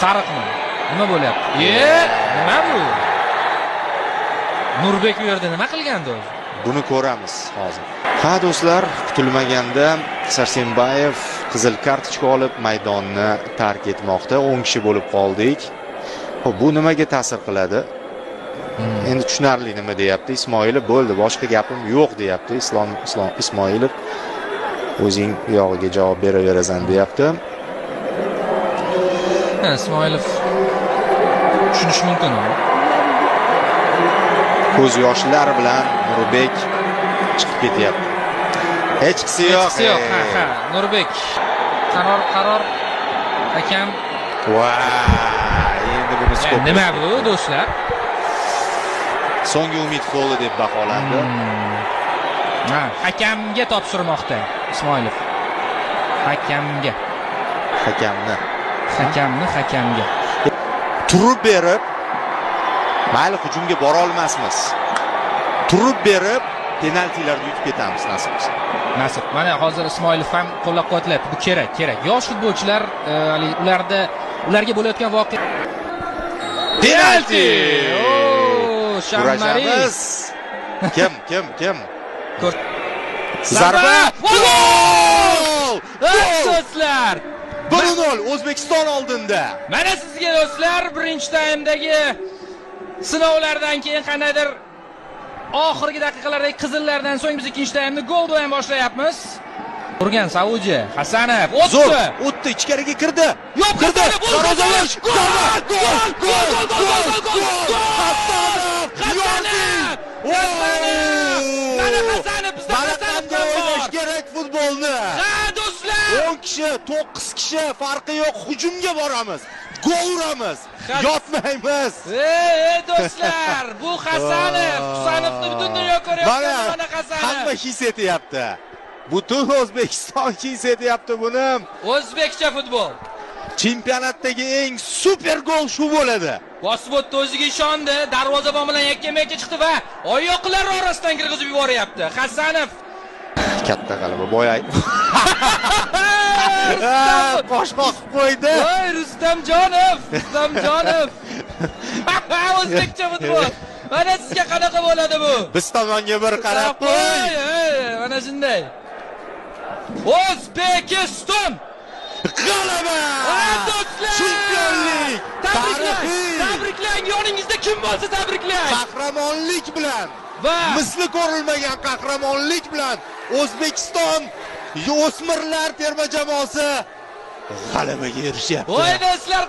Sariqmi? Nima bo'lyapti? Nima bu? Nurbek u yerda nima qilgandi o'zi? Buni ko'ramiz hozir. Ha do'stlar, kutilmaganda Sarsenbayev qizil kartochka olib maydonni tark etmoqda. 10 kishi bo'lib qoldik. Xo'p, bu nimaga ta'sir qiladi? Endi tushunarli nima deyapti Ismoilov. Bo'ldi, boshqa gapim yo'q deyapti Ismoilov. O'zing uyog'iga javob beraverasan deyapti. Ismoilov tushunish mumkin. Ko'z yoshlar bilan Nurbek chiqib ketyapti. Hechqisi yo'q. Hechqisi yo'q. Ha, ha. Nurbek qaror hakam. Voy, endi buni skop. Nima bu do'stlar? So'nggi umid goli deb baholandi. Ha, hakamga topshirmoqda Ismoilov. Hakamga. Hakamni. Hakamni hakamga. Turib berib, mayli hujumga bora olmasmiz. Turib berib penaltilarni yutib ketamiz nasib bo'lsa. Nasib. Mana hozir Ismoilov ham qo'llab-quvvatlayapti. Bu kerak, kerak. Yosh futbolchilar ularga bo'layotgan voqea. Penalti! Shammari. Kim? Zarba! Gol! Do'stlar! 1-0 O'zbekiston oldinda. Mana sizga do'stlar, birinchi taymdagi sinovlardan keyin qandaydir oxirgi daqiqalardagi qizillardan so'ng biz ikkinchi taymni gol bilan boshlayapmiz. Urgan Saudiya, Hasanov o'tdi. O'tdi, ichkariga kirdi. Yo'q, kirdi. Darvozalar! Gol! Gol! Gol! Gol! Gol! Hasanov! Hasanov! Mana Hasanov, bizda Hasanov qanday o'ynash kerak futbolni. Ha, do'stlar! 10 kishi, 9 kishi farqi yo'q, hujumga boramiz. Gol uramiz. Yotmaymiz. Ey do'stlar, bu Hasanov, Husanovni butun dunyo ko'ryapti, mana Hasanov. Hamma his etyapti. Butun O'zbekiston his etyapti buni. O'zbekcha futbol. Chempionatdagi eng super gol shu bo'ladi. Bosib o'tdi, o'ziga ishondi, darvozabon bilan yakkama-yakka chiqdi va oyoqlar orasidan kirgizib yuboryapti. Hasanov. Katta g'alaba boya. Qosh qoqib qo'ydi. Voy Rustamjonov, Rustamjonov. O'zbekcha futbol. Mana sizga qanaqa bo'ladi bu? Biz tomonga bir qarab qo'y. Mana shunday. O'zbekiston g'alaba! Do'stlar! Chempionlik! Tabriklang! Tabriklang! Yoningizda kim bo'lsa tabriklang! Qahramonlik bilan va misli ko'rilmagan qahramonlik bilan O'zbekiston o'smirlar terma jamoasi g'alabaga erishyapti. Voy do'stlar!